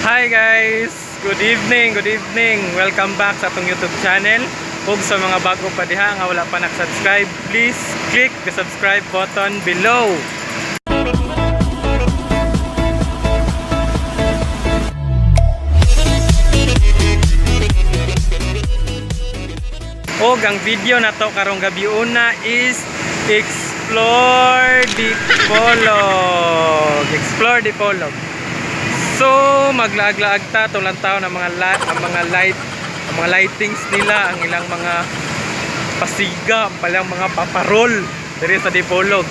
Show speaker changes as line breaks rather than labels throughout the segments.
Hi guys! Good evening, good evening. Welcome back sa atong YouTube channel. Ug sa mga bago pa diha nga wala pa nag-subscribe, please click the subscribe button below. Og ang video na to karong gabi una is Explore Dipolog. Explore Dipolog. So maglaag-laag ta atong lantaw ng mga ang mga light, ang mga lightings nila, ang ilang mga pasiga, ang palang mga paparol diri sa Dipolog.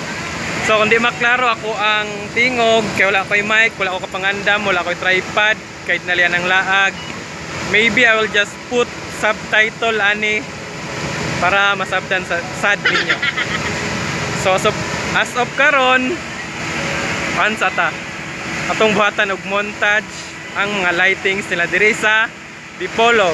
So kung di maklaro ako ang tingog, kay wala ko'y mic, wala ko kapangandam, wala ko'y tripod, kahit nalian ang laag. Maybe I will just put subtitle ani para masabtan sa sad ninyo. So as of karon, pansa ta atong buhatan og montage ang mga lightings nila diri sa Dipolog.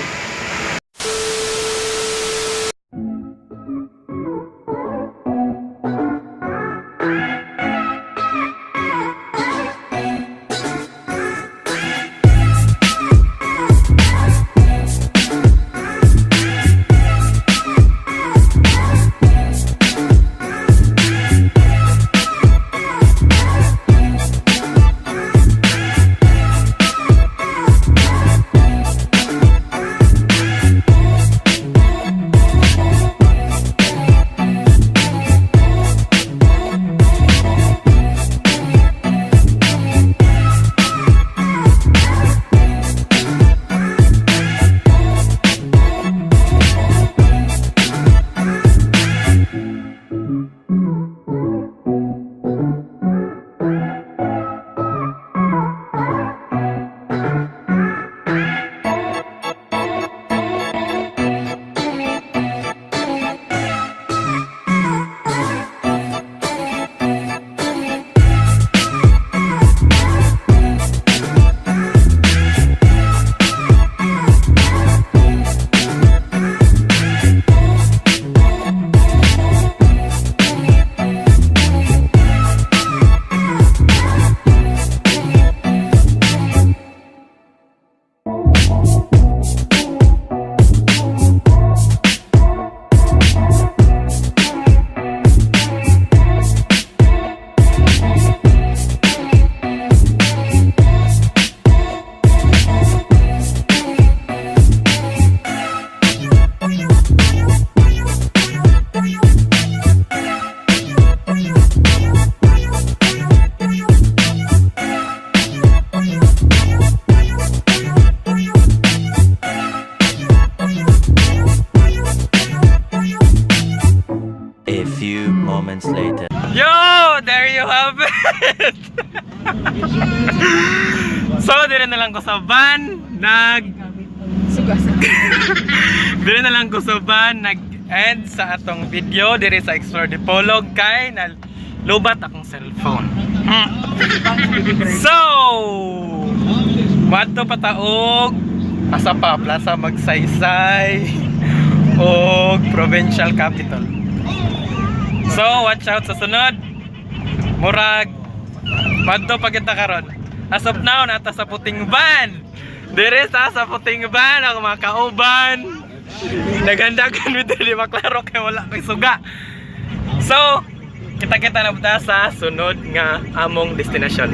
A few moments later.
Yo! There you have it! So, dire na lang ko sa van, nag dire na lang ko sa van, nag-end sa atong video dire sa Explore Dipolog kay na lubat akong cellphone. So, madto pataog asa pa Plaza Magsaysay og Provincial Capital. So, watch out sa sunod. Murag madto pa kita karon. As of now, nata sa puting van. Dire sa puting van ang mga kauban. Naghandagan mi diri maklaro kay wala koy suga. So, kita-kita na ta sa sunod nga among destinasyon.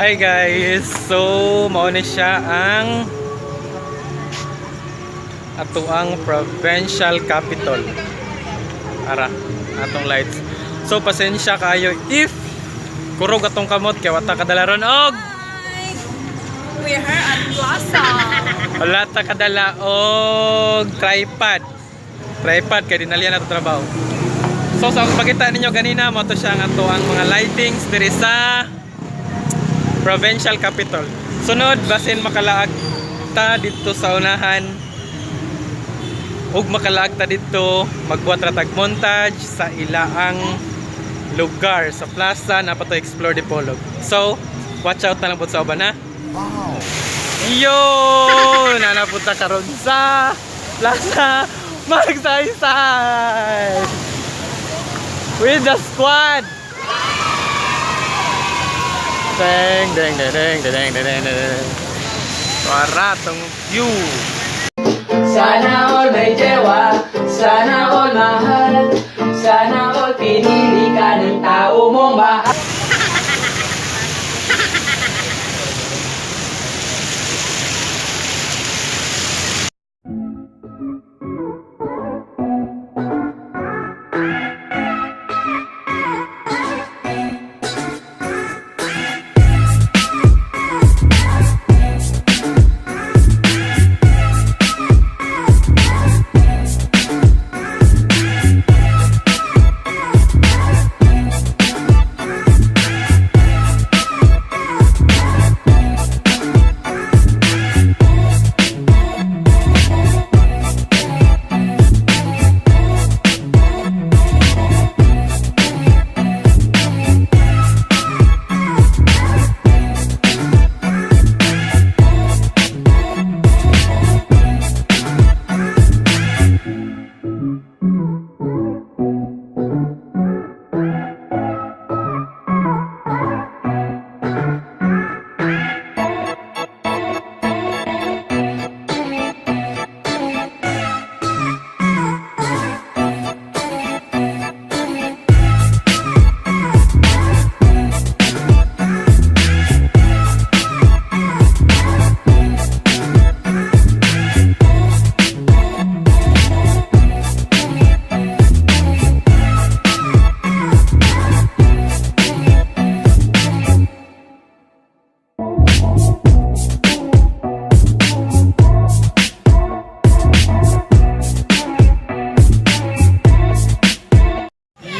Hi guys! So, mao ni siya ang atoang provincial capital. Ara, atong lights. So, pasensya kayo if kurog atong kamot kay wa ta kadala ron og
Hi! We're here at Plaza.
Wala ta kadala og tripod. Tripod kay dinalian nato trabaho. So sa akong pakita ninyo ganina mao to siya ang ato ang mga lightings diri sa provincial capital. Sunod basin makalaag ta didto sa unahan ug makalaag ta didto, magbuhat ra tag montage sa ilaang lugar sa plaza na pa to explore Dipolog. So, watch out na lang pud sa uban, ha. Yo! Naa na pud ta karon sa Plaza Magsaysay! With the squad! Deng, deng, deng, deng, deng, deng, deng, deng. Para tong view!
Sana all may jewa, sana all mahal, sana all pinili ka ng tao mong mahal.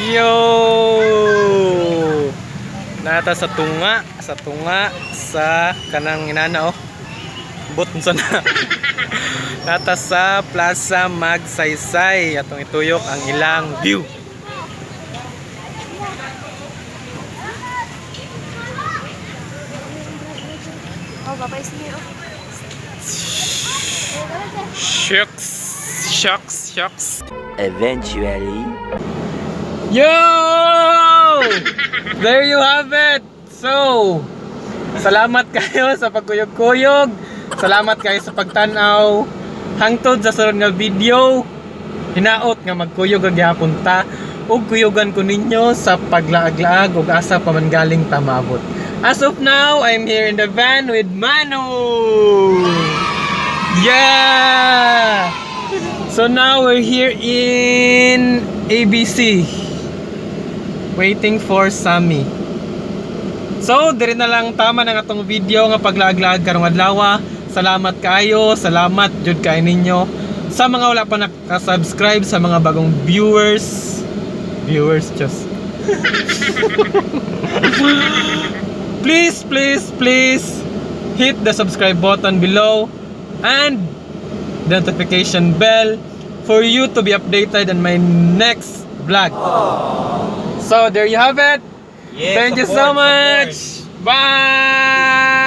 Yo! Naa ta sa tunga, sa kanang inana oh. Bot unsa na. Naa ta sa Plaza Magsaysay atong ituyok ang ilang view.
Oh, babay siya. Oh.
Shucks, shucks, shucks.
Eventually.
Yo! There you have it! So, salamat kayo sa pagkuyog-kuyog. Salamat kayo sa pagtanaw. Hangtod sa sunod nga video, hinaot nga magkuyog ang gihapon ta ug kuyugan ko ninyo sa paglaag-laag ug asa pa man galing ta maabot. As of now, I'm here in the van with Manu. Yeah! So now we're here in ABC, waiting for Sammy. So, diri na lang tama ng atong video nga paglaag-laag karong adlaw. Salamat kayo, salamat jud kay ninyo. Sa mga wala pa nakasubscribe, sa mga bagong viewers, viewers just. Please, please, please hit the subscribe button below and the notification bell for you to be updated on my next vlog. So there you have it.
Yeah,
Thank you so
support,
much.
support.
Bye.